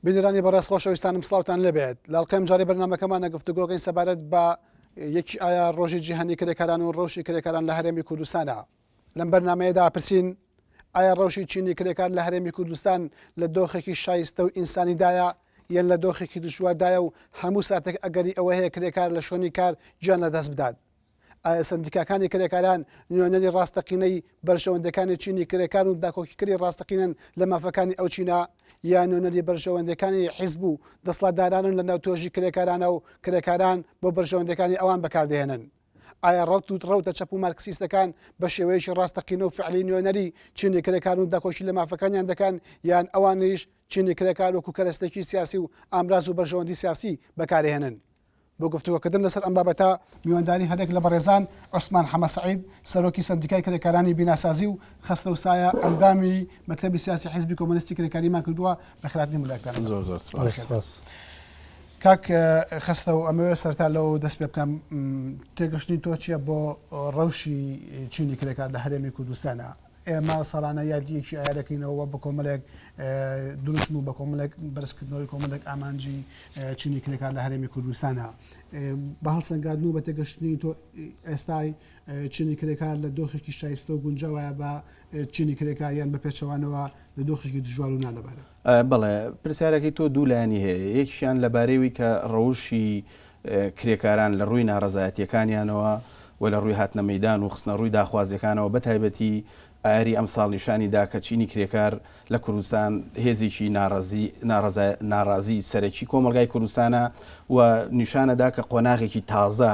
بینەرانی بەڕێز خۆشەویستانم سڵاوتان لێبێت لە ئەڵقەی ئەمجارەی بەرنامەکەمانە گفتوگۆکەین سەبارەت بە یەکی ئایا ڕۆژی جیهانی کرێکاران و ڕەوشی کرێکاران لە هەرێمی کوردستانە لەم بەرنمەیەدا پرسین ئایا ڕەوشی چینی کرێکار لە هەرێمی کوردستان لە دۆخێکی شایستە و ئینسانیدایە یان لە دۆخێکی دژواردایە و هەموو ساتێک ئەگەری ئەوە هەیە کرێکار لە شوێنی کار گیان لەدەست بدات ئایا سەندیکاکانی کرێکاران نوێنەری ڕاستەقینەی بەرژەوەندەکانی چینی کرێکار و داکۆکیکەری ڕاستەقینەن لە مافەکانی ئەو چینە یا نوێنەری بەرژەوەندەکانی حیزب و دەسڵاتدارانن لە ناو تۆژی کرێکارانە و کرێکاران بۆ بەرژەوەندەکانی ئەوان بەکاردەهێنن؟ ئایا ڕەوت و ڕەوتە چەپ و مارکسیستەکان بە شێوەیەکی ڕاستەقینە و فعلی نوێنەری چینی کرێکار و داکۆکی لە مافەکانیان دەکەن یان ئەوانیش چینی کرێکار وەکو کەرەستێکی سیاسی و ئامراز و بەرژەوەندی سیاسی بەکارهێنن؟ بۆ گفتوگۆکردن لەسەر ئەم بابەتە میوانداری هەریەک لە بەڕێزان عوسمان حەمە سەعید سەرۆکی سەندیکای کرێکارانی بیناسازی و خەسرەو سایە ئەندامی مەکتەبی سیاسی حیزبی کۆمۆنیستی کرێکاریمان کردووە. بەخێرهاتنی ملایەکتان. زۆر زۆر سپاس. سپاس. کاک خەسرەو ئەمەوێ سەرەتا لەوە دەست پێ بکەم تێگەشتنی تۆ چییە بۆ ڕەوشی چینی کرێکار لە هەرێمی کوردستانە؟ ئێمە ساڵانە یادی یەکی ئایار دەکەینەوە بە کۆمەڵێک دروشم و بە کۆمەڵێک بەرزکردنەوەی کۆمەڵێک ئامانجی چینی کرێکار لە هەرێمی کوردستانە بە هەڵسەنگاندن و بە تێگەشتنی تۆ ئێستای چینی کرێکار لە دۆخێکی شایستە و گونجاوایە بە چینی کرێکار یان بە پێچەوانەوە لە دۆخێکی دژوار و نالەبارە؟ بەڵێ، پرسیارەکەی تۆ دوو لایەنی هەیە، یەکیان لەبارەی کە ڕەوشی کرێکاران لە ڕووی ناڕەزایەتییەکانیانەوە و لە ڕووی هاتنە مەیدان و خستنە ڕووی داخوازییەکانەوە بە تایبەتی ئایاری ئەمساڵ نیشانی دا کە چینی کرێکار لە کوردستان هێزێکی ناڕەزی ناڕازی سەرەکی کۆمەڵگای کوردستانە و نیشانە دا کە قۆناغێکی تازە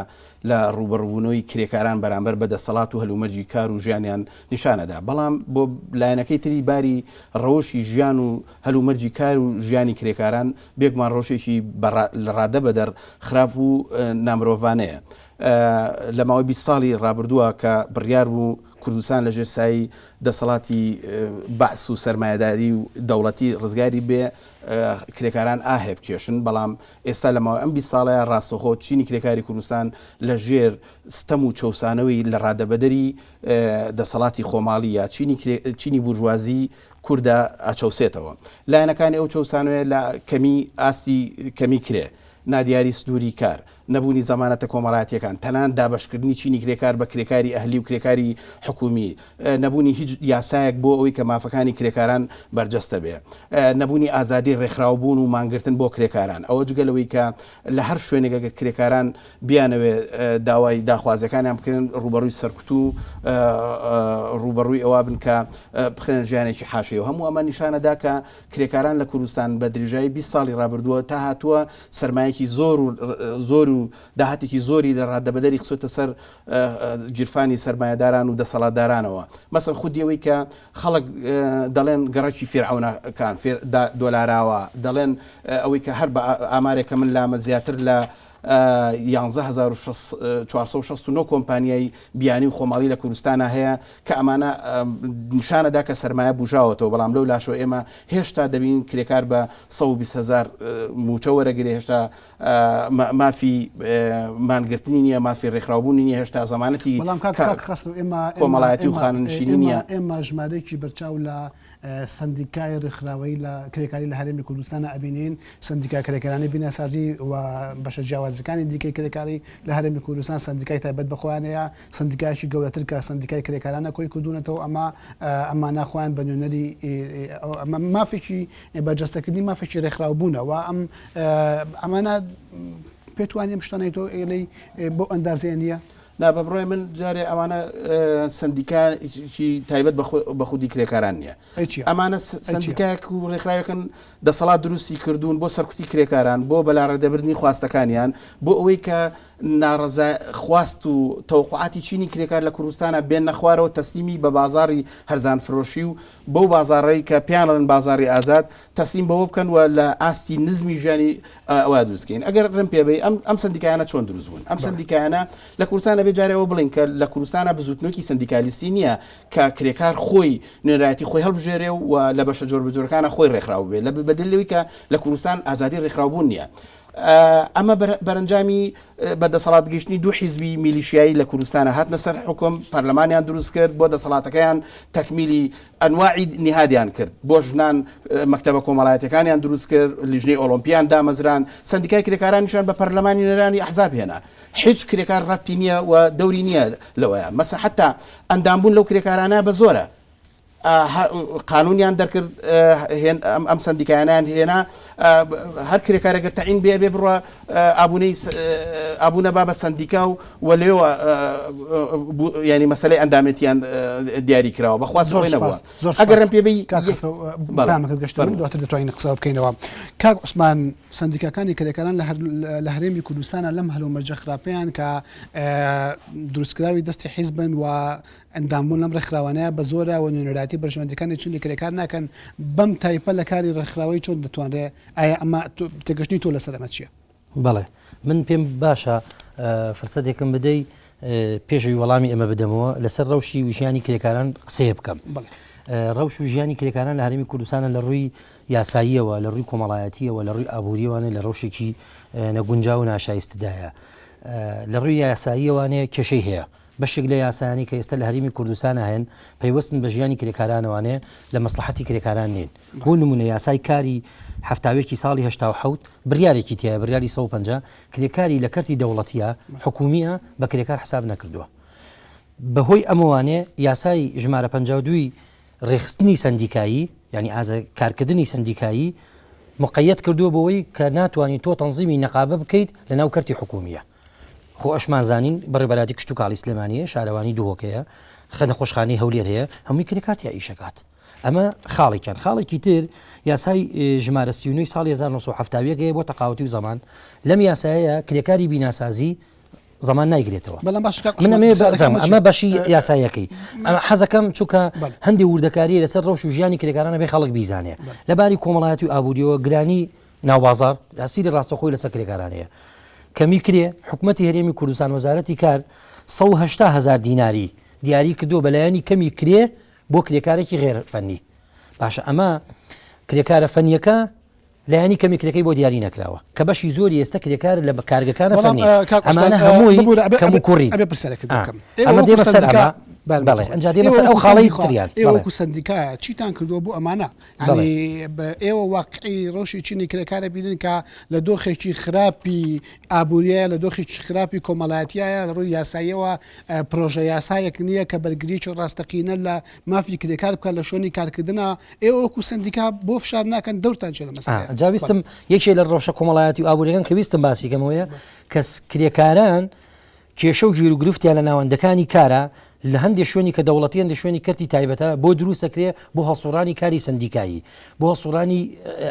لە ڕووبەڕووبوونەوەی کرێکاران بەرامبەر بە دەسەڵات و هەلومەرجی کار و ژیانیان نیشانە دا. بەڵام بۆ لایەنەکەی تری باری ڕەوشی ژیان و هەلومەرجی کار و ژیانی کرێکاران بێگومان ڕەوشێکی لە ڕادە بەدەر خراپ و نامرۆڤانەیە. لە ماوەی 20 ساڵی ڕابردووە کە بڕیار بوو کوردستان لە ژێر سایەی دەسەڵاتی بەعس و سەرمایەداری و دەوڵەتی ڕزگاری بێ کرێکاران ئاهێ بکێشن، بەڵام ئێستا لە ماوەی ئەم 20 ساڵەیە ڕاستەوخۆ چینی کرێکاری کوردستان لە ژێر ستەم و چەوسانەوەی لە ڕادەبەدەری دەسەڵاتی خۆماڵی یا چینی بورژوازی کوردە ئەچەوسێتەوە. لایەنەکانی ئەو چەوسانەوەیە لە کەمی ئاستی کەمی کرێ، نادیاری سنووری کار، نەبوونی زەمانەتە کۆمەڵایەتییەکان، تەنانەت دابەشکردنی چینی کرێکار بە کرێکاری ئەهلی و کرێکاری حکوومی، نەبوونی هیچ یاسایەک بۆ ئەوەی کە مافەکانی کرێکاران بەرجەستە بێ، نەبوونی ئازادی ڕێکخراوبوون و مانگرتن بۆ کرێکاران، ئەوە جگە لەوەی کە لە هەر شوێنێک ئەگەر کرێکاران بیانەوێ داوای داخوازیەکانیان بکەن ڕووبەڕووی سەرکوت و ڕووبەڕووی ئەوە بن کە بخرێنە ژیانێکی حاشەیەوە. هەموو ئەمە نیشانە دا کە کرێکاران لە کوردستان بە درێژایی 20 ساڵی ڕابردووە تا هاتووە سەرمایەکی زۆر و زۆر و داهاتێکی زۆری لە ڕادەبەدەری خستۆتە سەر گیرفانی سەرمایەداران و دەسەڵاتدارانەوە. مەسەن خودی ئەوەی کە خەڵک دەڵێن گەڕەکی فیرعەونەکان، دۆلاراوە، دەڵێن ئەوەی کە هەر بە ئامارێک کە من لامە زیاتر لە 11469 کۆمپانیای بیانی و خۆماڵی لە کوردستانا هەیە کە ئەمانە نیشانەدا کە سەرمایە بوژاوەتەوە، بەڵام لەو لاشەوە ئێمە هێشتا دەبینین کرێکار بە 120 هەزار مووچە وەرەگرێ، هێشتا مافی مانگرتنی نییە، مافی ڕێکخراوبوونی نییە، هێشتا زەمانەتی بەڵام کاک کاک خەسرەو ئێمە کۆمەڵایەتی و خانەنشینی نییە. ئێمە ژمارەیەکی بەرچاو لە سەندیکای ڕێکخراوەیی لە کرێکاری لە هەرێمی کوردستانا ئەبینین، سەندیکای کرێکارانی بیناسازی و بەشە جیاوازەکانی دیکەی کرێکاری لە هەرێمی کوردستان سەندیکای تایبەت بە خۆیان هەیە، سەندیکایەکی گەورەتر کە سەندیکای کرێکارانە کۆی کردوونەتەوە ئەمە ئەمانە خۆیان بە نوێنەری ئەمە مافێکی بەرجەستەکردنی مافێکی ڕێکخراوبوونە و ئەم ئەمانە پێت وانیە ئەم شتانەی تۆ ئەیڵێی بەو ئەندازەیە نییە؟ نا بە بڕوای من جارێ ئەوانە سەندیکایەکی تایبەت بە خودی کرێکاران نییە. ئەمانە سەندیکایەک و ڕێکخراوێکن دەسەڵات دروستی کردوون بۆ سەرکوتی کرێکاران، بۆ بەلاڕێدەبردنی خواستەکانیان، بۆ ئەوەی کە ناڕەزا خواست و تەوەقوعاتی چینی کرێکار لە کوردستانە بێننە خوارەوە تەسلیمی بە بازاڕی هەرزانفرۆشی و بەو بازاڕەی کە پێیان ڵێن بازاڕی ئازاد تەسلیم بەوە بکەن و لە ئاستی نزمی ژیانی ئەوە دروست بکەین. ئەگەر ڕێم پێ بەی ئەم ئەم سەندیکایانە چۆن دروست بوون؟ ئەم سەندیکایانە لە کوردستان ئەبێ جارێ ئەوە بڵێین کە لە کوردستانا بزووتنەوەکی سەندیکالیستی نییە کە کرێکار خۆی نوێنەرایەتی خۆی هەڵبژێرێ و لە بەشە جۆربەجۆرەکانا خۆی ڕێکخراو بێ لە بەدەل لەوەی کە لە کوردستان ئازادی ڕێکخراوبوون نییە. ئەمە بەرەنجامی بە دەسەڵات گەیشتنی دوو حیزبی میلیشیایی لە کوردستانە هاتنە سەر حوکم، پەرلەمانیان دروست کرد، بۆ دەسەڵاتەکەیان تەکمیلی ئەنواعی نیهادیان کرد، بۆ ژنان مەکتەبە کۆمەڵایەتیەکانیان دروست کرد، لیژنەی ئۆڵۆمپیان دامەزراند، سەندیکای کرێکارانیشیان بە پەرلەمانی نوێنەرانی ئەحزاب هێنا. هیچ کرێکار ڕەبتی نییە و دەوری نییە لەوەیا. مەسە حەتا ئەندامبوون لەو کرێکارانە بە زۆرە. قانونیان دەرکرد ئەم سندیکایانیان هێنا هەر کرێکارێک گەر تەعین بێ بێ بڕە ئابوونەی ئابوونە با بە سندیکا و و لێوە ینی مەسلەی ئەندامێتیان دیاری کراوە بەخوا زۆر نەبووە زۆر ئەگەرم پێ بی گەشت دواتر دەتوانین قسە بکەینەوە کاک عوسمان سندیکاکانی کرێکاران لە هەرێمی کوردستانە لەم هەلومەرجە خراپیان کە دروستکراوی دەستی حیزبن و ئەندامبوون لەم ڕێکخراوانەیە بە زۆرە و نوێنەرایەتی بەرژەوەندیەکانی چینی کرێکار ناکەن، بەم تایپە لە کاری ڕێکخراوەیی چۆن دەتوانرێ، ئایا ئەمە تێگەشتنی تۆ لەسەر ئەمە چیە؟ بەڵێ من پێم باشە فرسەتێکم بدەی پێش ئەوی وەڵامی ئەمە بدەمەوە لەسەر ڕەوشی ژیانی کرێکاران قسەیە بکەم. ڕەوش و ژیانی کرێکاران لە هەرێمی کوردستانە لە ڕووی یاساییەوە لە ڕووی کۆمەڵایەتیەوە لە ڕووی ئابووریەوانێ لە ڕەوشێکی نەگونجاو و ناشایستدایە لە ڕووی یاساییەوانێ کێشەی هەیە بەشێک لە یاسایانەی کە ئێستا لە هەرێمی کوردستانا هەن پەیوەستن بە ژیانی کرێکارانەوانێ لە مەسڵەحەتی کرێکاران نین. بۆ نموونە یاسای کاری حەفتاویەکی ساڵی 87 بڕیارێکی تیایە بڕیاری 150 کرێکاری لە کەرتی دەوڵەتیە حکوومیە بە کرێکار حساب نەکردووە. بە هۆی ئەمەوانێ یاسای ژمارە 52 ی ڕێکخستنی سەندیکایی یانی ئازە کارکردنی سەندیکایی مقەیەد کردووە بەوەی کە ناتوانی تۆ تەنزیمی نەقابە بکەیت لە ناو کەرتی حکوومیە. خۆ ئەشمان زانین بەڕێوبەرایەتی کشتوکاڵی سلێمانی هەیە، شارەوانی دهۆک هەیە، خە نەخۆشخانەی هەولێر هەیە، هەمووی کرێکار تیا ئیشەکات. ئەمە خاڵێکیان. خاڵێکی تر یاسای ژمارە 39 ساڵی 1970 هەیە بۆ تەقاوتی و زەمان. لەم یاسایەیە کرێکاری بیناسازی زەمان نایگرێتەوە. بەڵام باشە کاک من عوسمان ئەمەوێ پرسیارەکەم بزانم چییە؟ ئەمە بەشی یاساییەکەی. ئەمە حەزەکەم چونکە بەڵێ. هەندێ وردەکارییە لەسەر ڕەوش و ژیانی کرێکاران ئەبێ خەڵک بیزانێ. لە باری کۆمەڵایەتی و ئابوورییەوە گرانی ناوبازاڕ تاسیری ڕاستەوخۆی لەسەر کرێکاران هەیە. کەمی کرێ، حکومەتی هەرێمی کوردستان وەزارەتی کار 180 هەزار دیناری دیاری کردووە بە لایەنی کەمی کرێ بۆ کرێکارێکی غێر فەنی. باشە ئەمە کرێکارە فەنیەکە لایەنی کەمی کرێکەی بۆ دیاری نەکراوە کە بەشی زۆری ئێستا کرێکار لە کارگەکانە بەڵام فەنی کاک عوسمان ئەمانە هەمووی ببورە ئەبێ کەم و ئەبێ کوڕین. ئەبێ پرسیارێکت ئا بکەم. ئێوە ئەمە وەکو دێمە سەر سەندیکا ئەمە بەڵێ بەڵێ ئەنجا دێمە ئێوە سەر ئەو وەکو خاڵەی سەندیکا تریان ئێوە بەڵێ وەکو سەندیکا چیتان کردووە بۆ ئەمانە؟ بەڵێ. یانی ئێوە واقعی ڕەوشی چینی کرێکارە بینن کە لە دۆخێکی خراپی ئابووریە لە دۆخێکی خراپی کۆمەڵایەتیایە لە ڕووی یاساییەوە پرۆژە یاسایەک نییە کە بەرگریی ڕاستەقینە لە مافی کرێکار بکات لە شوێنی کارکردنا ئێوە وەکو سەندیکا بۆ فشار ناکەن دەورتان چیە لە مەسەلەیە؟ جا ویستم یەکێ لە ڕەوشە کۆمەڵایەتی و ئابووریەکان کە ویستم باسی کەمەوەیە کە کرێکاران کێشە و گیروگرفتیان لە ناوەندەکانی کارا لە هەندێ شوێنی کە دەوڵەتی هەندێ شوێنی کەرتی تایبەتە بۆ دروست دەکرێ بۆ هەڵسوڕانی کاری سەندیکایی بۆ هەڵسوڕانی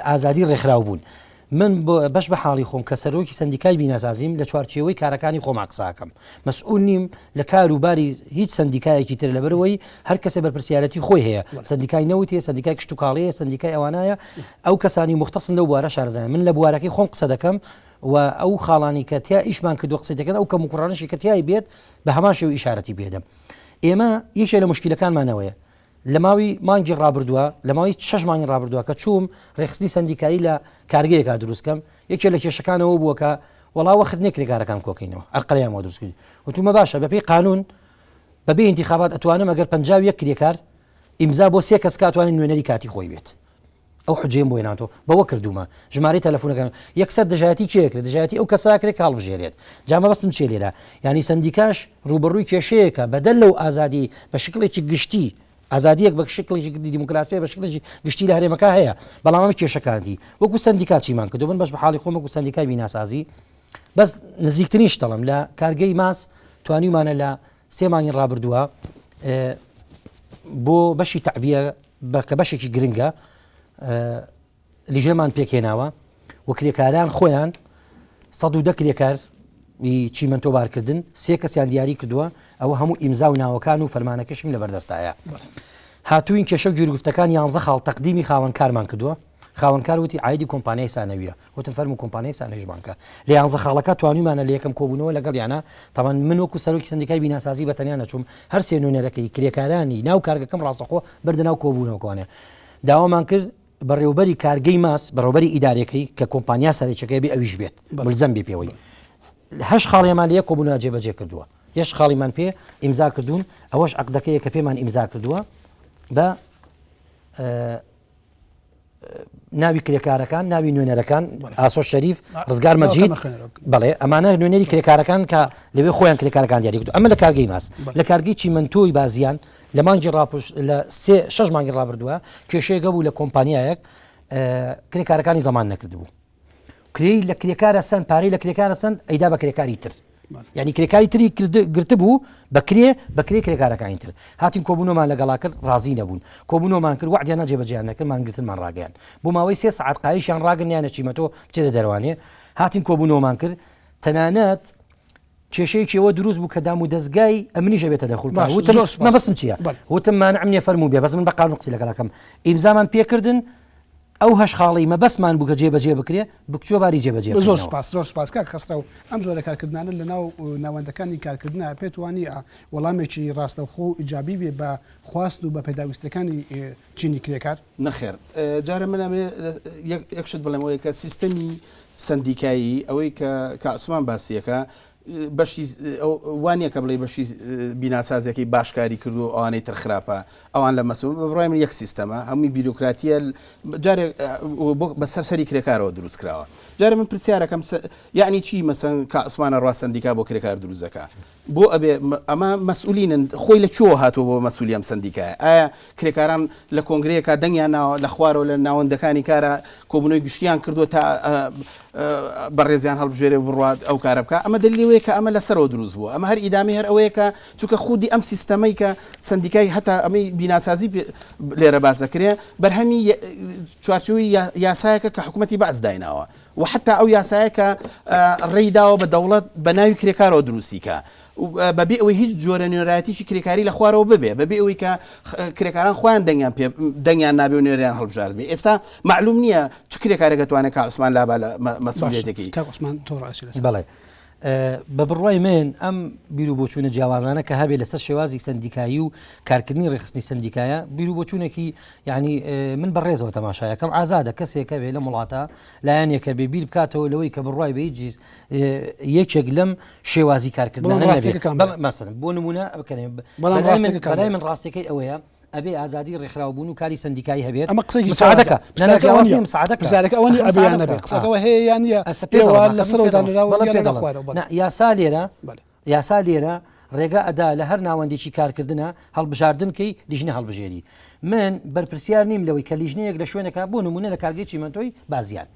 ئازادی ڕێکخراوبوون من بەش بە حاڵی خۆم کە سەرۆکی سەندیکای بیناسازیم لە چوارچێوەی کارەکانی خۆما قساکەم مەسئول نیم لە کار و باری هیچ سەندیکایەکی تر لەبەرەوەی هەر کەسێ بەرپرسیارەتی خۆی هەیە سەندیکای نەوت هەیە سەندیکای کشتوکاڵی هەیە سەندیکای ئەوانایە ئەو کەسانی مختصن لەو بوارە شارەزایان من لە بوارەکەی خۆم قسە دەکەم و ئەو خاڵانەی کە تیا ئیشمان کردووە قسەی دەکەن ئەو کەموکوڕانەشی کە تیای بێت بە هەمان شێوە ئیشارەتی پێدەم ئێمە یەکێ لە مشکلەکانمان ئەوەیە لە ماوەی مانگی ڕابردووە لە ماوەی شش مانگی ڕابردووە کە چووم ڕێکخستنی سەندیکایی لە کارگەیەکا دروست کەم یەکێ لە کێشەکانەوە بووە کە وەڵا وەخت نییە کرێکارەکان کۆکەینەوە ئەرقەلەیان بۆ دروست کردین وتومە باشە بەپێی قانون بەبێ ئینتیخابات ئەتوانم ئەگەر 51 کرێکار ئیمزا بۆ سێ کەس کاتوانین نوێنەری کاتی خۆی بێت ئەو حوجەیەم بۆ هێناتەوە بەوە کردوومە ژمارەی تەلەفونەکان یەکسەر دژایەتی کێ کرد دژایەتی ئەو کەسە کرێت کە هەڵبژێرێت جا مەبەستم چیە لێرە یانی سەندیکاش ڕووبەڕووی کێشەیەکە بەدەر لەو ئازادی بە شکڵێکی گشتی ئازادیەک بە شکڵێکی دیموکراسیە بە شکڵێکی گشتی لە هەرێمەکە هەیە بەڵام ئەمە کێشەکانتی وەکو سەندیکا چیمان کردو من بەش بە حاڵی خۆم وەکو سەندیکای بیناسازی بەس نزیکترین شتەڵم لە کارگەی ماس توانیومانە لە سێ مانگی ڕابردووە بۆ بەشی تەعبیە بە کە بەشێکی گرنگە لیژنەمان پێکهێناوە و کرێکاران خۆیان 110 کرێکار چیمەنتۆ بارکردن سێ کەسیان دیاری کردووە ئەوە هەموو ئیمزا و ناوەکان و فەرمانەکەشیم لە بەردەستایە هاتوین کێشە و گیرگفتەکان یانزە خاڵ تەقدیمی خاوەنکارمان کردووە خاوەنکار وتی عایدی کۆمپانیای سانەویە وتم فەرموو کۆمپانیای سانەویش بانکە لە یانزە خاڵەکە توانیومانە لە یەکەم کۆبوونەوە لەگەڵیانە تاوان من وەکو سەرۆکی سەندیکای بیناسازی بە تەنیا نەچووم هەر سێ نوێنەرەکەی کرێکارانی ناو کارگەکەم ڕاستەخۆ بردە ناو کۆبوونەوەکانێ داوامان کرد. بەڕێوبەری کارگەی ماس بەڕێوبەری ئیدارەکەی کە کۆمپانیا سەرەکیەکەی بێ ئەویش بێت ملزەم بێ پێوەی هەش خاڵیمان لە یەک کۆبوونەوە جێبەجێ کردووە یەش خاڵیمان پێ ئیمزا کردوون ئەوەش عقدەکەیە کە پێمان ئیمزا کردووە بە ناوی کرێکارەکان ناوی نوێنەرەکان ئاسۆ شەریف ڕزگار مەجید بەڵێ ئەمانە نوێنەری کرێکارەکان کە لەوێ خۆیان کرێکارەکان دیاری کردو ئەمە لە کارگەی ماس لە کارگەی چیمەنتۆی بازیان لە مانگی ڕاپش لە سێ شەش مانگی ڕابردووە کێشەیەکە بوو لە کۆمپانیایەک کرێکارەکانی زەمان نەکردبوو کرێی لە کرێکارە سەند پارەی لە کرێکارە سەند ئەیدا بە کرێکاری تر یعنی کرێکاری تری گرتبوو بەکرێ بەکرێ کرێکارەکانی تر هاتین کۆبوونەوەمان لەگەڵا کرد ڕازی نەبوون کۆبوونەوەمان کرد وعدیان جێبەجێیان نەکرد مانگرتنمان ڕاگەیان بۆ ماوەی سێ سەعات قایشیان ڕاگرت نیانە چیمەتۆ بچێتە دەروانێ هاتین کۆبوونەوەمان کرد تەنانەت کێشەیەکی ئەوە دروست بوو کە دام و دەزگای ئەمنیش ئەبێتە دەخول باش، وتم زۆر سوپاس. مەبەستم چییە بەڵێ. وتم مانعم نییە فەرموو بێ بەس من بە قانون قسەی لەگەڵ ئەکەم ئیمزامان پێکردن ئەو هەشت خاڵەی مەبەستمان بوو کە جێبەجێ بکرێ بکچۆ باری جێبەجێ زۆر کردنەوە. سوپاس زۆر سوپاس کاک خەسرەو ئەم جۆرە کارکردنانە لە ناو ناوەندەکانی کارکردنا پێت وانیە وەڵامێکی ڕاستەوخۆ و ئیجابی بێ بە خواست و بە پێداویستیەکانی چینی کرێکار؟ نەخێر جارێ من ئەمەوێ یەک شت بڵێم ئەوەیە کە سیستەمی سەندیکایی ئەوەی کە کاک عوسمان باسی ئەکا بەشی وا نییە کە بڵێی بەشی بیناسازیەکەی باش کاری کردو ئەوانەی تر خراپە ئەوان لە مەسوم بە بڕای من یەک سیستەمە هەمووی بیرۆکراتیە جارێک بەسەر سەری کرێکارەوە دروست کراوە جارێ من پرسیارەکەم یعنی چی مەسەن کا عوسمانە ڕوا سەندیکا بۆ کرێکار دروست دەکا بۆ ئەبێ ئەمە مەسئولینن خۆی لە کوێوە هاتووە بۆ مەسئولی ئەم سەندیکایە؟ ئایا کرێکاران لە کۆنگرەیەکا دەنگیان ناوە لە خوارەوە لە ناوەندەکانی کارا کۆبوونەوەی گشتیان کردووە تا بەڕێزیان هەڵبژێرێ و بڕوات ئەو کارە بکا؟ ئەمە دەلیلی ئەوەیە کە ئەمە لە سەرەوە دروست بووە ئەمە هەر ئیدامەی هەر ئەوەیە کە چونکە خودی ئەم سیستەمەی کە سەندیکای هەتا ئەمەی بیناسازی لێرە باس دەکرێ بەرهەمی چوارچێوەی یاسایەکە کە حکوومەتی بەعس دایناوە و حەتا ئەو یاسایە کە ڕێی داوە بە دەوڵەت بە ناوی کرێکارەوە دروستی کا بە بێ ئەوەی هیچ جۆرە نوێنەرایەتیی کرێکاری لە خوارەوە ببێ بە بێ ئەوەی کە کرێکاران خۆیان دەنگیان پێ دەنگیان نابێ و نوێنەریان هەڵبژارد بێ ئێستا مەعلوم نییە چ کرێکارێک دەتوانێت کاک عوسمان لابا لە مەسئولیەتەکەی. کاک عوسمان تۆ ڕای چی لەسەر؟ بەڵێ بە بڕوای من ئەم بیروبۆچوونە جیاوازانە کە هەبێ لەسەر شێوازی سەندیکایی و کارکردنی ڕێکخستنی سەندیکایە بیروبۆچوونێکی یعنی من بە ڕێزەوە تەماشایەکەم ئازادە کەسێک هەبێ لەم وڵاتە لایەنێکە بێ بیر بکاتەوە لەوەی کە بڕوای بە هیچ یەکێک لەم شێوازی کارکردنانە مەسەن بۆ نمونە بکەێ بەڵام من ڕاستەکەی ئەوەیە ئەبێ ئازادی ڕێکخراوبوون و کاری سەندیکایی هەبێت ئەمە قسەیەکی مساعدەکە پرسیارەکە ئەوە نییە ئەبێ یان نەبێ قسەکەەوە هەیە یان نییە پێوە لەسەرەوە دانراوە یان لە خوارەوە یاسا لێرە یاسا لێرە ڕێگا ئەدا لە هەر ناوەندێکی کارکردنە هەڵبژاردن کەی لیژنە هەڵبژێری من بەرپرسیار نیم لەوەی کە لیژنەیەک لە شوێنەکە بۆ نمونە لە کارگەی چیمەنتۆی بازیان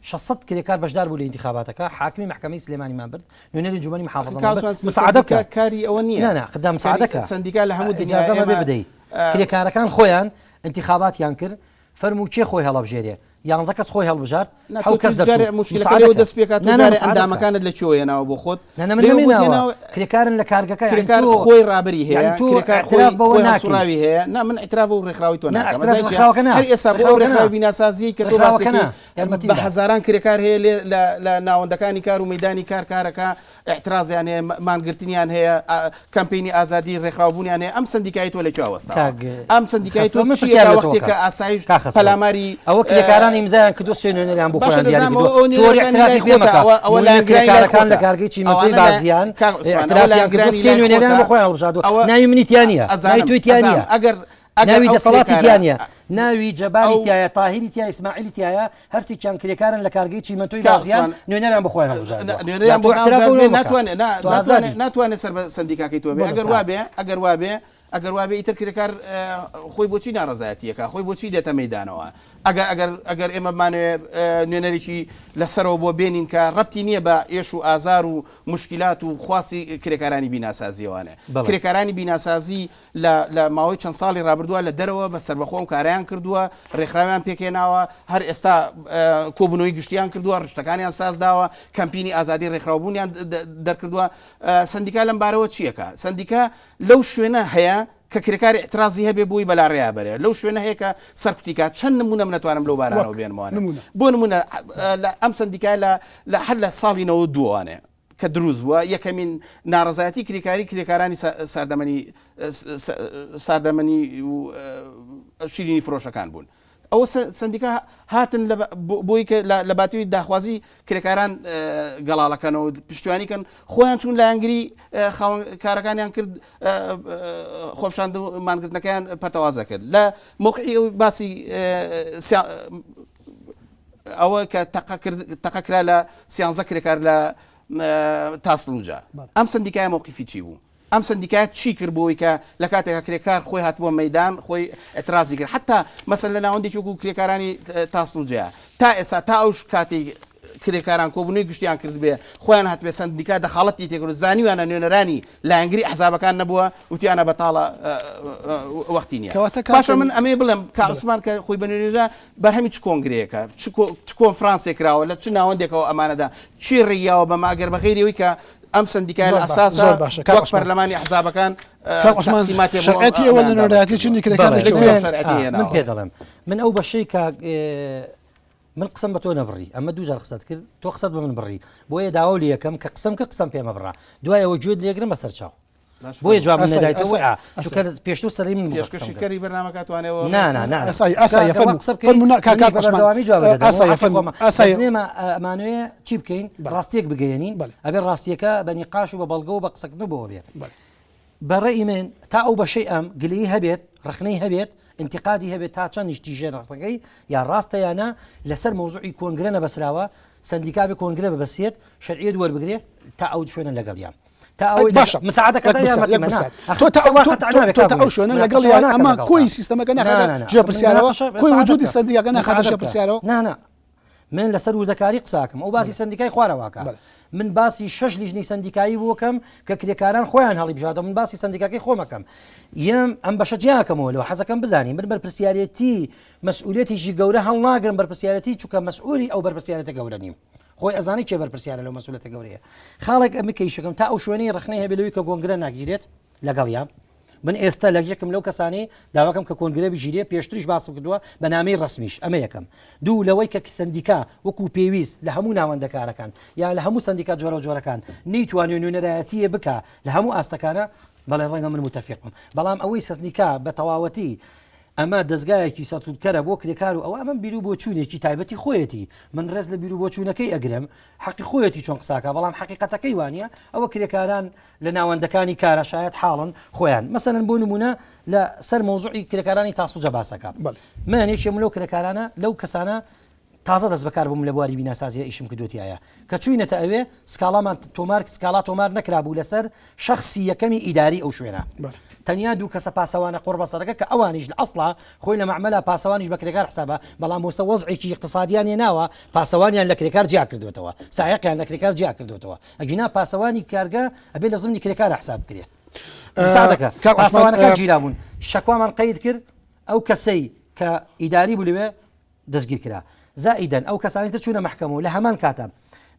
600 کرێکار بەشدار بوو لە ئینتیخاباتەکە حاکمی مەحکەمەی سلێمانیمان برد نوێنەری ئەنجومەنی محافظەمان برد مساعدە بکە کاری ئەوە نییە نا نا خدام مساعدەکە سەندیکا لە هەموو دنیا ئیجازەمە بێ بدەی کرێکارەکان خۆیان ئینتیخاباتیان کرد فەرموو کێ خۆی هەڵەبژێرێ یانزە کەس خۆی هەڵبژارد نا تۆ حەوت کەس توش جارێ دەرچوو موشکیلەکە مساعدە لێوە کە دەست پێکات تۆ نا نا جارێ مساعدە بکە ئەندامەکانت لە کوێوە هێناوە بۆ خۆت نا نا من لێوە بۆت نەمێناوە هێناوە کرێکارن لە کارگەکە یعنی کرێکار تۆ خۆی ڕابەری هەیە یعنی تۆ کرێکار خۆی اعتراف بەوە خۆی ناکەی هەڵسوڕاوی هەیە نا من اعتراف بەو ڕێکخراوەی تۆ نا ناکەم اعتراف ئەزانی چیە ڕێکخراوەکە نا هەر ئێستا بۆ ئەو ڕێکخراوەکە نا ڕێکخراوی بیناسازیەی کە تۆ ڕێکخراوەکە باسەکەی نا یارمەتیم بە بە هەزاران کرێکار هەیە لێ لە لە ناوەندەکانی کار و مەیدانی کار کارەکە ئیعترازیان هەیە، مانگرتنیان هەیە، کەمپەینی ئازادی ڕێکخراوبوونیان هەیە، ئەم سەندیکایەی تۆ لە کوێ وەستاوە؟ کاک ئەم سەندیکایەی تۆ خەسرەو من چی پرسیار ئەکا لە تۆ وەختێک ئەکەم کە ئاسایش کاک خەسرەو پەلاماری ئەوە کرێکاران ئیمزایان کردووە سێ نوێنەریان بۆ باشە خۆیان دیاری دەزانم کردووە ئەوە تۆ وەری نوێنەرەکانی ئیعترافی لای پێ خۆتە مەکە ئەوە ئەوە نوێنەر لایەنگرانی لای کرێکارەکان لە خۆتە کارگەی چیمەنتۆی ئەوانە لای بازیان کاک عوسمان ئەوە ئیعترافیان کردووە لایەنگرانی سێ لای نوێنەریان خۆتە بۆ خۆیان هەڵبژاردووە ئەوە ناوی منی تیا نییە ناوی ئەزانم تۆی تیا ئەزانم نییە ئەگەر ئەگەر ناوی ئەو دەسەڵاتی کرێکارە تیا نییە ناوی جەباری ئەو تیایە تاهیری تیایە ئیسماعیلی تیایە هەرسێکیان کرێکارن لە کارگەی چیمەنتۆی کاک بازیان عوسمان نوێنەریان بۆ خۆیان هەڵبژاردووە جا نوێنەریان تۆ بۆ خۆیان ئیعتراف هەڵبژاردبێ بەوە مەکە ناتوانێ نا تۆ ناتوانێ ئازادی ناتوانێ سەر بە سەندیکاکەی تۆ بێ بەڵێ ئەگەر وابێ ئەگەر وابێ ئەگەر وابێ ئیتر کرێکار خۆی بۆچی ناڕەزایەتیەکە خۆی بۆچی دێتە مەیدانەوە ئەگەر ئەگەر ئەگەر ئێمە بمانەوێ نوێنەرێکی لەسەرەوە بۆ بێنین کە ڕەبتی نییە بە ئێش و ئازار و موشکیلات و خواستی کرێکارانی بیناسازیەوانێ بەڵێ. کرێکارانی بیناسازی لە لە ماوەی چەند ساڵی ڕابردووە لە دەرەوە بە سەربەخۆ ئەم کارەیان کردووە، ڕێکخراویان پێکهێناوە، هەر ئێستا کۆبوونەوەی گشتییان کردووە، ڕشتەکانیان سازداوە، کەمپینی ئازادی ڕێکخراوبوونیان دەرکردووە. سەندیکا لەم بارەوە چییەکە؟ سەندیکا لەو شوێنە هەیە کە کرێکار ئیعترازی هەبێ بۆی بەلاڕێیا بەرێ، لەو شوێنە هەیە کە سەرکوتی کا. چەند نموونە من ئەتوانم لەو بارانەوە وەک بێنمەوانێ. نموونە. بۆ نموونە لە ئەم سەندیکایە لە لە هەر لە ساڵی 92 وانێ کە دروست بووە، یەکەمین ناڕەزایەتی کرێکاری کرێکارانی ساردەمەنی ساردەمەنی و شیرینی فرۆشەکان بوون. ئەوە سەندیکا هاتن بۆی کە لە باتوی داخوازی کرێکاران گەڵاڵەکەنەوە پشتیوانی کەن خۆیان چوون لایەنگری خاوەن کارەکانیان کرد خۆپشاند و مانگرتنەکەیان پەرتەوازە کرد لە موقعی ئەو باسی ئەوە کە تەقە کرا لە سیانزە کرێکار لە تاسڵوجە ئەم سندیکای موقفی چی بوو؟ ئەم سەندیکایە چی کرد بۆ ئەوەی کە لە کاتێکا کرێکار خۆی هاتبووە مەیدان خۆی ئیعترازی کرد حەتا مەسەلەن لە ناوەندێکی وەکوو کرێکارانی تاسڵوجەیە تا ئێستا تا ئەو کاتەی کرێکاران کۆبوونەوەی گشتیان کردبێ خۆیان هاتبێ سەندیکا دەخاڵەتی تێکرد زانیویانە نوێنەرانی لایەنگری ئەحزابەکان نەبووە وتیانە بەتاڵە وەختی نییە کەواتە باشە من ئەمەیە بڵێم کا عوسمان کە خۆی بە نوێنەرە بەرهەمی چ کۆنگرەیەکە چ کۆنفرانسێک کراوە لە چ ناوەندێکەوە ئەمانەدا چی ڕێیاوە بەمە ئەگەر بە غەیری ئەوەی کە ئەم سەندیکایە لە ئەساسا وەک پەرلەمانی ئەحزابەکان تەقسیماتێ بۆ شەرعیەتی ئێوە لە نوێنەرایەتی چینی کرێکار لە کوێیە؟ من پێ دەڵێم من ئەو بەشەی کە من قسەم بە تۆ نەبڕی ئەمە دووجار قسەت کرد تۆ قسەت بە من بڕی بۆیە داوا لە یەکەم کە قسەم کرد قسەم پێمە بڕا دوای ئەوە گوێت لێگرم بەسەر چاو بۆیە جواب نەدایتەوە چونکە پێشتر سەری من پێشکەشی کەری بەرنامەکە توانێەوە نا نا نا ئەسای ئەسای فەرموو قسە بکەین فەرموو نا کاک کاک عوسمان بەردەوامی جواب دەدەمەوە ئەسای حەقی فەرموو خۆمە ئەسای بەس ئێمە ئەمانەوێ چی بکەین ڕاستیەک بگەیەنین بەڵێ. ئەبێ ڕاستیەکە بە نیقاش و بە بەڵگە و بە قسەکردن بۆ بێ بەڵێ. بە ڕەئی من تا ئەو بەشەی ئەم گلەیی هەبێت ڕەخنەی هەبێت ئینتیقادی هەبێت تا چەندیش تیژە ڕەخنەکەی یا ڕاستە یا نا لەسەر مەوزوعی کۆنگرە نەبەسراوە سەندیکا بێ کۆنگرە ببەسێت شەرعیەت وەربگرێ تا ئەو شوێنە لەگەڵیان تا ئەوەی باشە مساعدەکە یەک پرسیار، یەک پرسیار. تۆ تا ئەو- تۆ- تۆ- تۆ تا ئەو شوێنە لەگەڵ یان ئەمە کۆی سیستەمەکە ناخاتە ژێر پرسیارەوە کۆی وجودی سەندیکاکە ناخاتە ژێر پرسیارەوە نا نا من لەسەر وردەکاری قساکەم ئەو باسی سەندیکای خوارەواکە بەڵێ. من باسی شەش لیژنەی سەندیکایی بۆکەم کە کرێکاران خۆیان هەڵیبژاردە من باسی سەندیکاکەی خۆمەکەم یەم ئەم بەشە جیاکەمەوە لەوە حەزەکەم بزانی من بەرپرسیارێتی مەسئولێتیشی گەورە هەڵناگرم بەرپرسیارەتی چونکە مەسئولی ئەو بەرپرسیارێتە گەورە نیم خۆی ئەزانی کێ بەرپرسیارە لەو مەسئولەتە گەورەیە. خاڵێک ئەمە کە ئیشەکەم تا ئەو شوێنەی ڕەخنەی هەبێ لەوەی کە کۆنگرە ناگیرێت لەگەڵیا من ئێستا لە یەکم لەو کەسانەی داواکەم کە کۆنگرە بگیرێ پێشتریش باسم کردووە بە نامەی ڕەسمیش ئەمە یەکەم دوو لەوەی کە سەندیکا وەکو پێویست لە هەموو ناوەندەکارەکان یا لە هەموو سەندیکا جۆرەوجۆرەکان نەیتوانیوە نوێنەرایەتیە بکا لە هەموو ئاستەکانە بەڵێ ڕەنگە من متەفیق بم بەڵام ئەوەی سەندیکا بە تەواوەتی ئەمە دەزگایەکی سەرکوتکەرە بۆ کرێکار و ئەوە ئەمە بیرو بۆچوونێکی تایبەتی خۆیەتی، من ڕێز لە بیرو بۆچوونەکەی ئەگرم، حەقی خۆیەتی چۆن قساکا، بەڵام حەقیقەتەکەی وانیە، ئەوە کرێکاران لە ناوەندەکانی کارا شایەت حاڵن خۆیان، مەسەلەن بۆ نموونە لە سەر مەوزوعی کرێکارانی تاسڵوجە باسەکە، من یەکێم لەو کرێکارانە لەو کەسانە تازە دەست بەکار بووم لە بواری بیناسازیە ئیشم کردووە تیایا کە چوینەتە ئەوێ سکاڵامان تۆمار سکاڵا تۆمار نەکرابوو لەسەر شەخسی یەکەمی ئیداری ئەو شوێنە تەنیا دوو کەسە پاسەوانە قۆڕبەسەرەکە کە ئەوانیش لە ئەسڵا خۆی لە مەعمەلا پاسەوانیش بە کرێکار حسابە بەڵام هۆسە وەزعێکی ئیقتسادیان هێناوە پاسەوانیان لە کرێکار جیا کردوێتەوە سایەقیان لە کرێکار جیا کردوێتەوە ئەگینا پاسەوانی کارگە ئەبێ لە زمنی کرێکارە حساب بکرێ مساعدەکە پاسەوانەکە گیرابوون شەکوامان قەید کرد ئەو کەسەی کە ئیداری بوو لەوێ دەستگیر کرا. زائیدەن ئەو کەسانەی تر چوونە مەحکەمە و لە هەمان کاتا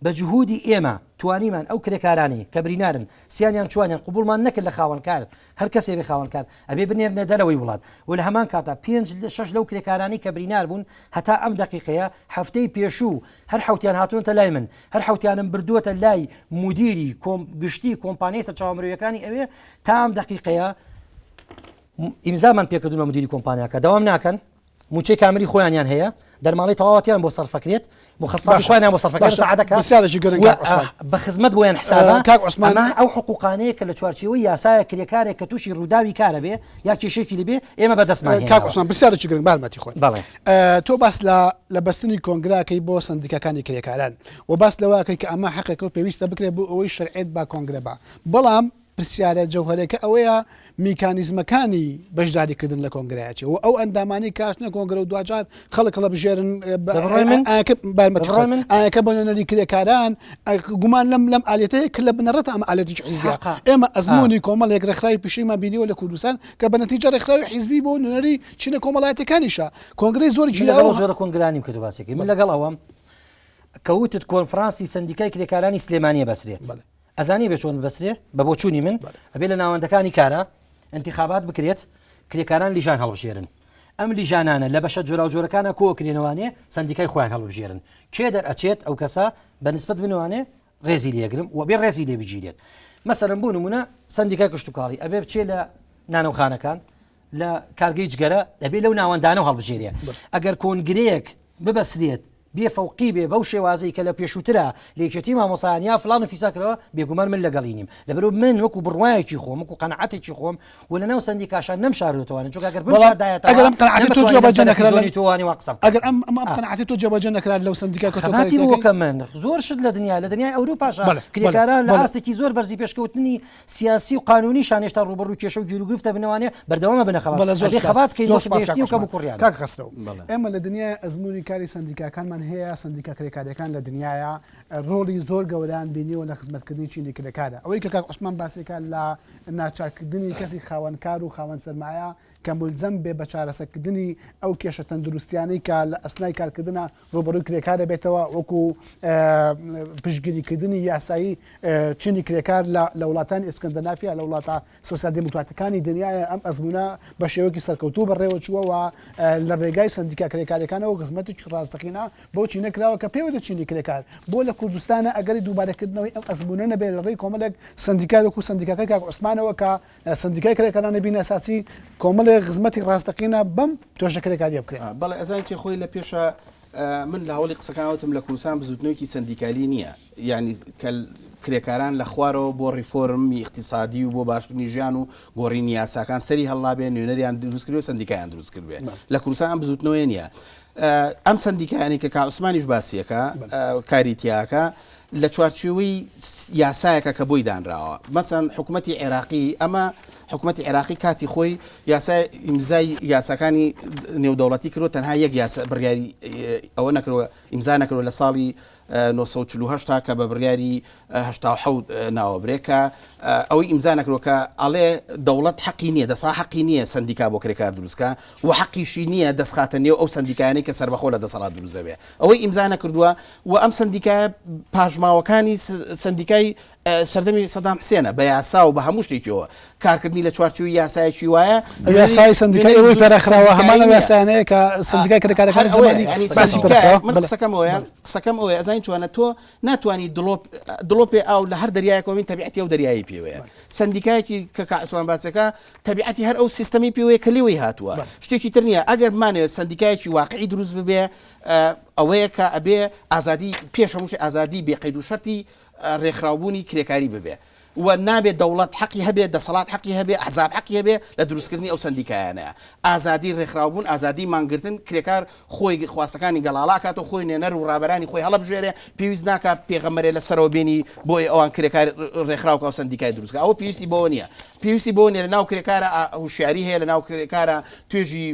بە جهودی ئێمە توانیمان ئەو کرێکارانەی کە برینارن سیانیان چوانیان قبوڵمان نەکرد لە خاوەنکار هەر کەسێ بێ خاوەنکار ئەبێ بنێرنە دەرەوەی وڵات و لە هەمان کاتا پێنج لە شەش لەو کرێکارانەی کە برینار بوون هەتا ئەم دەقیقەیە هەفتەی پێشوو هەر حەوتیان هاتوونەتە لای من هەر حەوتیانم بردووەتە لای مودیری کۆم گشتی کۆمپانیای سەرچاوە مرۆیەکانی ئەوێ تا ئەم دەقیقەیە ئیمزامان پێکردوون بە مودیری کۆمپانیاکە دەوام ناکەن موچەی کاملی خۆیانیان هەیە دەرماڵەی تەواوەتیان بۆ سەرفەکرێت مخصصاتی خۆیانیان بۆ سەرفەکرێت سەعادەکە پرسیارێکی گرنگ کاک عوسمان بە خزمەت بۆیان حسابە کاک عوسمان ئەمە ئەو حقوقانەیە کە لە چوارچێوەی یاسایە کرێکارێک کە تووشی ڕووداوی کارە بێ یا کێشێکی لێ بێ ئێمە بەدەستمان کاک هێناوە عوسمان پرسیارێکی گرنگ بارمەتی خۆت بەڵێ تۆ باس لە لە بەستنی کۆنگراکەی بۆ سەندیکاکانی کرێکاران و باس لەوەکەی کە ئەمە حەقێکە و پێویستە بکرێت بۆ ئەوەی شەرعیەت بە کۆنگرە بە بەڵام پرسیارە جەوهەرێکە ئەوەیە میکانیزمەکانی بەشداریکردن لە کۆنگرەیە چیە و ئەو ئەندامانەی کە ئەچنە کۆنگرە و دواجار خەڵک هەڵەبژێرن ئاەکە بە نوێنەری کرێکاران گومان لەم لەم ئالێتەیە کە لە بنەڕەت ئەم ئالێتێکی حیزبیە ئێمە ئەزمموی کۆمەڵێک ڕێکخراوی پیشەیمان بینیوە لە کوردستان کە بە نەتیجە ڕێکخراوی حیزبی بۆ نوێنەری چینە کۆمەڵایەتەکانیشە کۆنگرەی زۆر گیراوە زۆرە کۆنگرانیم کە باسێکی من لەگەڵ ئەوەم کەوتت کۆنفرانسی سندیکای کرێکارانی سلێمانیە بەسرێت. ئەزانی ئەبێ چۆن ببەسترێ؟ بە بۆچوونی من ئەبێ لە ناوەندەکانی کارا ئینتیخابات بکرێت، کرێکاران لیژان هەڵبژێرن. ئەم لیژانانە لە بەشە جۆراوجۆرەکانا کۆئەکرێنەوانێ سەندیکای خۆیان هەڵببژێرن. کێ دەرئەچێت ئەو کەسە بە نسبەت بنوانێ ڕێزی لێ ئەگرم و ئەبێ ڕێزی لێ بگیرێت. مەسەلەن بۆ نموونە سەندیکای کشتوکاڵی ئەبێ بچێ لە نانەوخانەکان، لە کارگەی جگەرە دەبێ لەو ناوەندانەوە هەڵبژێرێ. ئەگەر کۆنگرەیەک ببەسرێت بێ فەوقی بێ بەو شێوازەی کە لە پێشووترا لە یەکێتی مامۆستایان یا فڵان و فیسار کراوە، بێگومان من لەگەڵی نیم. لەبەرئەوە من وەکو بڕوایەکی خۆم، وەکو قەناعەتێکی خۆم و لەناو سەندیکاشا نەمشاردۆتەوانێ، چونکە ئەگەر بەڵام ئەگەر ئەم بمشاردایەتەوە قەناعەتەی تۆ نەمتوانی لەم جێبەجێ نەکرا لە تەلەفیزۆنی تۆ وانێ وا قسە بکەم. ئەگەر ئەم ئەم ئەم قەناعەتەی تۆ جێبەجێ نەکرا لەو سەندیکا کە تۆ کاری خەباتی بۆ تێکەی؟ کەم من زۆر شت لە دنیا لە دنیای ئەوروپاشا بەڵێ بەڵێ کرێکاران لە بەڵێ ئاستێکی زۆر بەرزی پێشکەوتنی سیاسی و قانونیشان هێشتا ڕووبەڕووی کێشە و گیروگرفت دەبنەوانێ بەردەوام ئەبنە خەبات بەڵێ زۆر ئەبێ سوپاس خەبات بکەین زۆر بۆ سوپاس کاک گەیشتنی و عوسمان کەموکوڕیانە. کاک خەسرەو بەڵێ. ئێمە لە دنیای ئەزموونی کاری سەندیکاکانمان هەیە سەندیکا کرێکاریەکان لە دنیایا ڕۆڵی زۆر گەورەیان بینیوە لە خزمەتکردنی چینی کرێکارە ئەوەی کە کاک عوسمان باسیکا لە ناچارکردنی کەسی خاوەنکار و خاوەن سەرمایە کە مولزەم بێ بە چارەسەرکردنی ئەو کێشە تەندروستیانەی کە لە ئەسنای کارکردنا ڕووبەڕووی کرێکار دەبێتەوە وەکو پشتگیریکردنی یاسایی چینی کرێکار لە وڵاتانی ئیسکەندەنافیا لە وڵاتە سۆسیال دیموکراتەکانی دنیایە ئەم ئەزموونە بە شێوەیەکی سەرکەوتوو بەڕێوەچووە و لە ڕێگای سەندیکا کرێکاریەکانەوە خزمەتێکی ڕاستەقینە بەو چینە کراوە کە پێوە چینی کرێکار بۆ لە کوردستانە ئەگەری دووبارەکردنەوەی ئەم ئەزموونە نەبێت لە ڕێی کۆمەڵێک سەندیکای وەکو سەندیکاکەی کاک عوسمانەوە کە سەندیکای کرێکارانی بیناسازی کۆمەڵێک خزمەتی ڕاستەقینە بەم توێژە کرێکاریە بکرێت. بەڵێ ئەزانی چێ خۆی لە پێشا من لە هەوڵی قسەکان وتم لە کوردستان بزوتنەوەیەکی سەندیکالی نییە یعنی کە کرێکاران لە خوارەوە بۆ ڕیفۆرمی ئیقتیسادی و بۆ باشکردنی ژیان و گۆڕینی یاساکان سەری هەڵنابێ نوێنەریان دروست کردوێ سەندیکایان دروست کردبێ لە کوردستان ئەم بزوتنەوەیە نییە ئەم سەندیکایانەی کە کاعوسمانیش باسیەکە کاری تیاکە لە چوارچێوەی یاسایەکە کە بۆی دانراوە مەسەن حکوومەتتی عێراقی ئەمە حکوومەتتی عێراقی کاتی خۆی یاسای ئیمزای یاساکانی نێودەوڵەتی کرد تەنها یەک یاسا بڕیاری ئەوە نەکرەوە ئیمزا نەکرەوە لە ساڵی 1940 تا کە بە بڕیاری 1970 ناوەبرێ کە ئەوەی ئیمزا نەکرەوە کە ئەڵێ دەوڵەت حەقی نییە دەسا حەقی نییە سندیکا بۆ کرێکار دروستکە و حەقیشی نییە دەستخاتە نێو ئەو سندیکایانەی کە سەربەخۆ لە دەسەڵات دروست دەبێ ئەوەی ئیمزا نەکردووە و ئەم سەندیکایە پاشماوەکانی سەندیکای سەردەمی سەدام حسێنە بە یاسا و بە هەموو شتێکیەوە کارکردنی لە چوارچێوەی یاسایەکی وایە. یاسای سەندیکای ئێوەی پێڕێکخراوە هەمان ئەو یاسایانەیە کە سەندیکای کرێکارەکانی زەمانی باسی پێڕێکخراوە. من قسەکەم ئەوەیە قسەکەم ئەوەیە ئەزانی چۆنە تۆ ناتوانی دڵۆپ دڵۆپێ ئاو لە هەر دەریایەکەوە بین تەبیعەتی ئەو دەریایی پێوەیە سەندیکایەکی کە کاک عوسمان باسەکە تەبیعەتی هەر ئەو سیستەمی پێوەیە کە لێوەی هاتووە شتێکی تر نییە ئەگەر بمانەوێت سەندیکایەکی واقعی دروست ببێ ئەوەیە کە ئەبێ ئازادی پێش هەموو شتێک ئازادی بێ قەید و شەرتی ڕێکخراوبوونی کرێکاری ببێ و نابێ دەوڵەت حەقی هەبێ دەسەڵات حەقی هەبێ ئەحزاب حەقی هەبێ لە دروستکردنی ئەو سەندیکایانەیە ئازادی ڕێکخراوبوون ئازادی مانگرتن کرێکار خۆی خواستەکانی گەڵاڵە ئەکات و خۆی نوێنەر و ڕابەرانی خۆی هەڵەبژێرێ پێویست ناکا پێغەمبەرێ لە سەرەوە بێنی بۆی ئەوان کرێکار ڕێکخراو کا و سەندیکای دروست کا ئەوە پێویستی بەوە نییە پێویستی بەوە نییە لە ناو کرێکارە هوشیاری هەیە لە ناو کرێکارە توێژی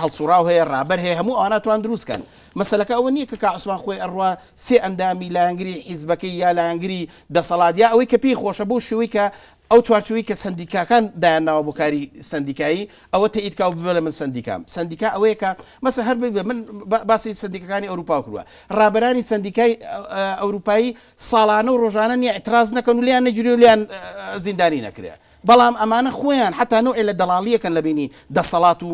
هەڵسوڕاو هەیە ڕابەر هەیە هەموو ئەوانە توان دروست کەن مەسەلەکە ئەوە نییە کە کا عوسمان خۆی ئەڕوا سێ ئەندامی لایەنگری حیزبەکەی یا لایەنگری دەسەڵات یا ئەوەی کە پێی خۆشە بەو شێوەی کە ئەو چوارچێوەی کە سەندیکاکان دایانناوە بۆ کاری سەندیکایی ئەوە تەئید کا و بڵێ من سەندیکام سەندیکا ئەوەیە کە مەسە هەر بێ من باسی سەندیکەکانی ئەوروپا کردووە ڕابەرانی سەندیکای ئەوروپایی ساڵانە و ڕۆژانە نییە اعتراض نەکەن و لیان نەگیرێ و لیان زیندانی نەکرێ بەڵام ئەمانە خۆیان حەتا نەوعێ لە دەڵاڵیەکەن لە بەینی دەسەڵات و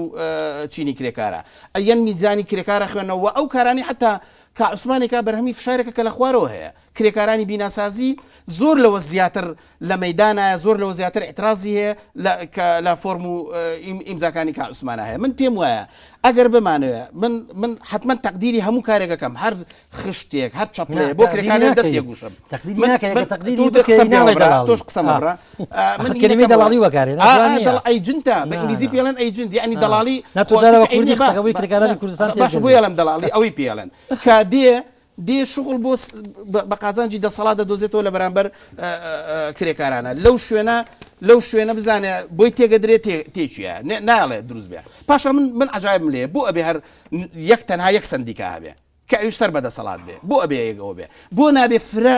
چینی کرێکارا ئەیەن میزانی کرێکار ئەخوێنەوە وە ئەو کارانەی حەتا کا عوسمانێکا بەرهەمی فشارێکە کە لە خوارەوە هەیە کرێکارانی بیناسازی زۆر لەوە زیاتر لە مەیدانایە زۆر لەوە زیاتر ئیعترازی هەیە لە کە لە فۆرم و ئیمزاکانی کا عوسمانە هەیە من پێم وایە ئەگەر بمانەوێ من من حتمما تەقدیری هەموو کارێکەکەم هەر خشتێک هەر چەپڵێ بۆ کرێکارێ دەست یەگوشم تۆش قسە مەبڕە من کەلمەی دەڵاڵی وەکارێ agent ە بە ئینگلیزی پێڵێن agent یعنی دەڵاڵی کرێکارانی کوردستان باش بۆ یاڵم دەڵاڵی ئەوەی پێڵێن کە دێ دێ شغل بۆ بە قازانجی دەسەڵات دەدۆزێتەوە لە بەرامبەر کرێکارانە لەو شوێنە لەو شوێنە بزانێ بۆی تێگەدرێت تێکیە ناڵێ دروست بێ پاشا من من عجایبم لێ بۆ ئەبێ هەر یەک تەنها یەک سندیکا هەبێ کە ئەویش سەر بە دەسەڵات بێ بۆ ئەبێ یەک ئەوە بێ؟ بۆ نابێ فرە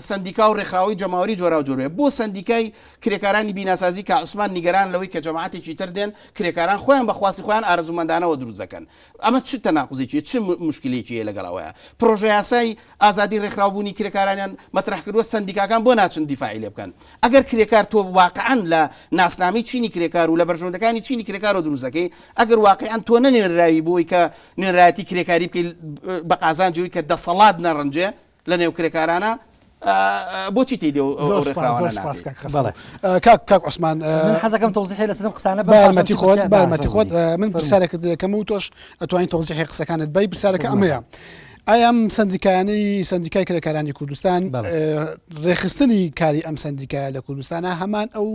سەندیکا و ڕێکخراوەی جەماوەری جۆراوجۆر بێ؟ بۆ سەندیکای کرێکارانی بیناسازی کا عوسمان نیگەران لەوەی کە جەماعەتێکی تر دێن کرێکاران خۆیان بە خواستی خۆیان ئارەزوومەندانەوە دروست دەکەن ئەمە چ تەناقوزێکی چ موشکیلەیەکی هەیە لەگەڵ ئەوەیە پڕۆژەیاسای ئازادی ڕێکخراوبوونی کرێکارانیان مەترەح کردووە سەندیکاکان بۆ ناچن دیفاعی لێ بکەن ئەگەر کرێکار تۆ واقعەن لە ناسنامەی چینی کرێکار و لە بەرژەوەندەکانی چینی کرێکارەوە دروست دەکەی ئەگەر واقعەن تۆ نەنوێنراوی بۆی کە نوێنەرایەتی کرێکاری بکەی بە قازانجی ئەوەی کە دەسەڵات نەڕەنجێ لە نێو کرێکارانە. بۆچی تێی ئەو زۆر سپاس ڕێکخراوانە زۆر سپاس ناکەی؟ کاک خەسرەو. بەڵێ. کاک کاک عوسمان من حەزەکەم تەوزیحی لەسەر ئەم قسانە بەم بە پاشان یارمەتی چ خۆت پرسیار بە یارمەتی خۆت فەرموو. من فەرموو. پرسیارێکت دەکەم و تۆش ئەتوانی تەوزیحی قسەکانت بەی پرسیارەکە ئەمەیە ئایا ئەم سەندیکایانەی سەندیکای کرێکارانی کوردستان بەڵێ. ڕێکخستنی کاری ئەم سەندیکایە لە کوردستانە هەمان ئەو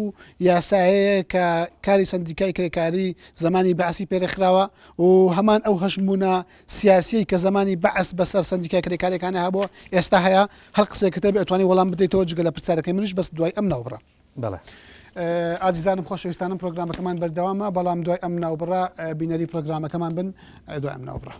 یاسایەیە کە کاری سەندیکای کرێکاری زمانی بەعسی پێرێکخراوە و هەمان ئەو هەژموونە سیاسیەی کە زەمانی بەعس بەسەر سەندیکای کرێکاریەکانە هەبووە ئێستا هەیە، هەر قسەیەکت هەبێ ئەتوانی وەڵام بدەیتەوە جگە لە پرسیارەکەی منیش بەس دوای ئەم ناوبڕە. بەڵێ. ئازیزانم خۆشەویستانم پرۆگرامەکەمان بەردەوامە بەڵام دوای ئەم ناوبڕە بینەری پرۆگرامەکەمان بن دوای ئەم ناوبڕە.